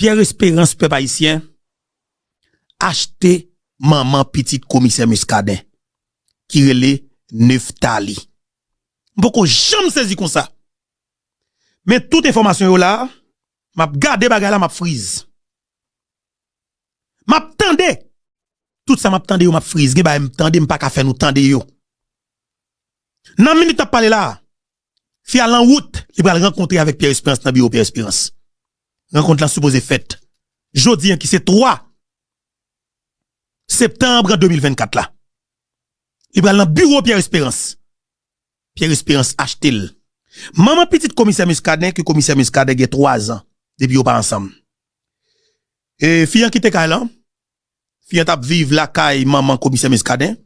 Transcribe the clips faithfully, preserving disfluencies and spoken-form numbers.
Pierre Espérance, pèp ayisyen, achte manman pitit komisè Muscadin, ki rele Nephtalie. M poko janm sezi konsa. Men tout enfòmasyon yo la, m ap gade bagay la, m ap friz. M ap tande. Tout sa m ap tande yo, m ap friz. Gen bagay m tande, m pa ka fè nou tande yo. Nan minit n ap pale la, fi a lan wout, li pral rankontre avèk Pierre Espérance nan biwo Pierre Espérance. Rankont lan sipoze fèt jodi an ki se twa septanm de mil vennkat la. Li pral nan biwo Pierre Espérance. Pierre Espérance achte l. Manman pitit komisè Muscadin, ke komisè Muscadin gen twa zan depi yo pa ansanm. E fi an kite kay lan, fi an t ap viv lakay manman komisè Muscadin,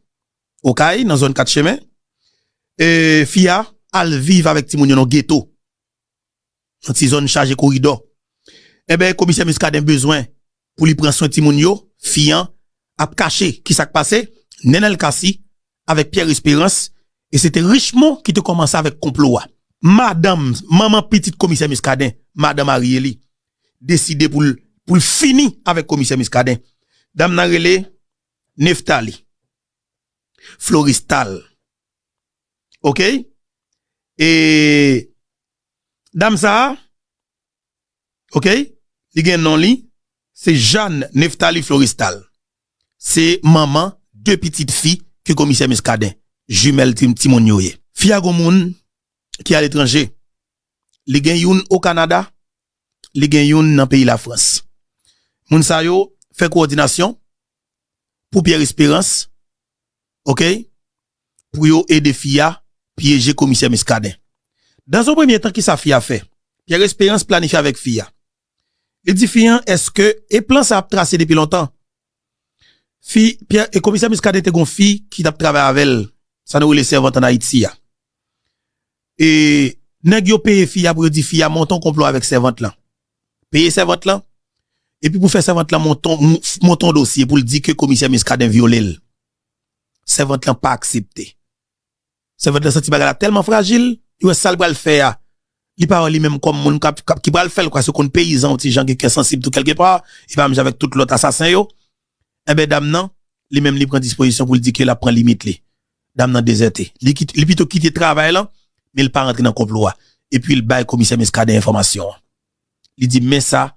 Okay, nan zòn Kat Chemen. E fi a al viv avèk timoun yo nan geto, nan ti zòn chaje koridò. Enben, komisè Muscadin bezwen pou li pran swen timoun yo, fi an ap kache. Kisa k pase? Nenel Cassy avèk Pierre Espérance, e se te Richemond ki te kòmanse avèk konplo a. Madanm, manman pitit komisè Muscadin, madanm Ariely, deside pou l, pou l fini avèk komisè Muscadin. Dam nan rele Nephtalie Florestal. Oke? E dam sa a, oke? Li gen non li, se Jeanne Nephtalie Florestal. Se manman de pitit fi ke komisè Muscadin, jimèl ti, timoun yo ye. Fi a gon moun ki aletranje. Li gen youn o Kanada, li gen youn nan peyi Lafrans. Moun sa yo fè kowòdinasyon pou Pierre Espérance, oke? Pou yo ede fi a pyeje komisè Muscadin. Dans un premier temps, kisa fi a fè? Pierre Espérance planifye avèk fi a. Li di fi an, èske, e plan sa ap trase depi lontan? Fi, Pierre, e komisè Muscadin te gon fi ki t ap travay avè l, sa nou rele sèvant ann Ayiti a. E nèg yo peye fi a pou yo di fi a monte yon konplo avèk sèvant lan. Peye sèvant lan, epi pou fè sèvant lan monte yon, monte yon dosye pou l di ke komisè Muscadin vyole l. Sèvant lan pa aksepte. Sèvant lan santi bagay la tèlman frajil, li wè sa l pral fè a, li pa wè li menm kòm moun k ap, k ap, ki pral fè l, kwa, se konn peyizan yon ti jan gen kè sansib tou kèlkepa, e pa menm jan avèk tout lòt asasen yo. Enben, dam nan, li menm, li pran dispozisyon pou l di ke l ap pran limit li. Dam nan dezète. Li kit-, li pito kite travay lan, men l pa rantre nan konplo a. Epi l bay komisè Muscadin enfòmasyon an. Li di, men sa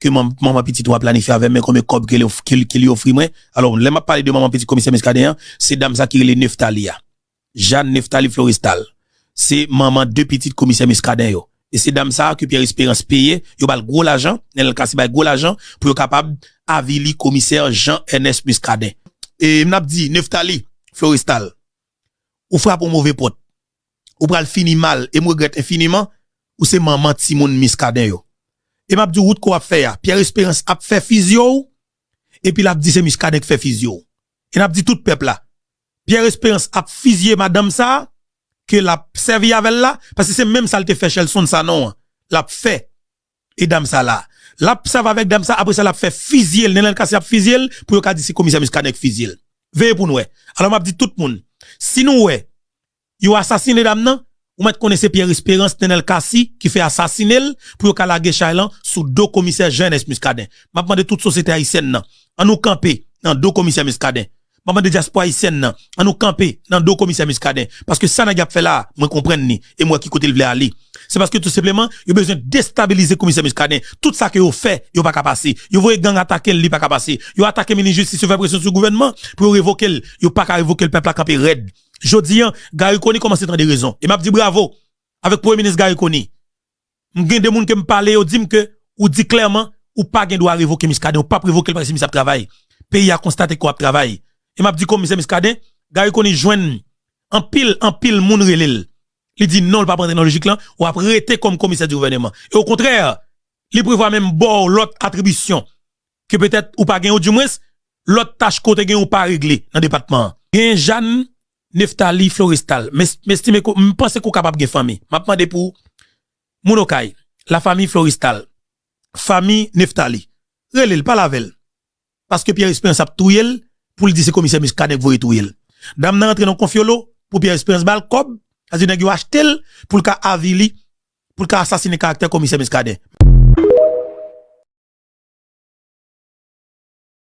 ke man-, manman pitit ou a planifye avè m, men konbyen kòb ke li of-, ke li, ke li ofri mwen. Alò, lè m ap pale de manman pitit komisè Muscadin an, se dam sa ki rele Nephtalie a. Jeanne Nephtalie Florestal. Se manman de pitit komisè Muscadin yo. E se dam sa a ke Pierre Espérance peye, yo ba l gwo lajan, Nenel Cassy bay gwo lajan pou yo kapab avili komisè Jean Ernest Muscadin. E m ap di, Nephtalie Florestal, ou frape yon move pòt. Ou pral fini mal, e m regrèt enfiniman, ou se manman timoun Muscadin yo. E m ap di w wout ke w ap fè a. Pierre Espérance ap fè fizye w, epi l ap di se Muscadin k fè fizye w. E n ap di tout pèp la, Pierre Espérance ap fizye madanm sa a, ke l ap sèvi avè l la, paske se menm sa l te fè Shelson Sanon an, l ap fè e dam sa la. L ap sèvi avèk dam sa, apre sa l ap fè fizye l, Nenel Cassy ap fizye l, pou yo ka di se komisè Muscadin k fizye l. Veye pou n wè. Alò m ap di tout moun, si nou wè yo asasine dam nan, ou mèt konnen se Pierre Espérance, Nenel Cassy ki fè asasine l pou yo ka lage chay lan sou do komisè Jean Ernest Muscadin. M ap mande tout sosyete ayisyèn nan, ann nou kanpe nan do komisè Muscadin. M ap mande dyaspora ayisyèn nan, ann nou kanpe nan do komisè Muscadin. Paske sa nèg y ap fè la a, mwen konprann li, e m wè ki kote l vle ale. Se paske tou senpleman, yo bezwen destabilize komisè Muscadin. Tout sa ke yo fè, yo pa ka pase. Yo voye gang atake l, li pa ka pase. Yo atake minis jistis, yo fè presyon sou gouvènman pou yo revoke l. Yo pa ka revoke l, pèp la kanpe rèd. Jodi an, Garry Conille kòmanse tande rezon. E m ap di bravo avèk premye minis Garry Conille. M gen de moun ke m pale, yo di m ke ou di klèman, ou pa gen dwa revoke Muscadin, ou p ap revoke l paske misye ap travay. Peyi a konstate ke w ap travay. E m ap di komisè Muscadin, Garry Conille jwenn anpil, anpil moun rele l. Li di non, l p ap rantre nan lojik lan, w ap rete kòm komisè di gouvèneman. E okontrè, li prevwa menm ba w lòt atribisyon ke petèt ou pa gen, oudimwens, lòt tach ke w te gen ou pa regle nan depatman an. Gen Jeanne Nephtalie Florestal. M es-, m estime ke, m panse ke w kapab gen fanmi. M ap mande pou moun Okay, lafanmi Florestal, fanmi Nephtalie. Rele l, pale avè l. Paske Pierre Espérance ap touye l pou l di se komisè Muscadin k voye touye l. Dam nan rantre nan konfyolo pou Pierre Espérance ba l kòb, sa di nèg yo achte l pou l ka avili, pou l ka asasine karaktè komisè Muscadin.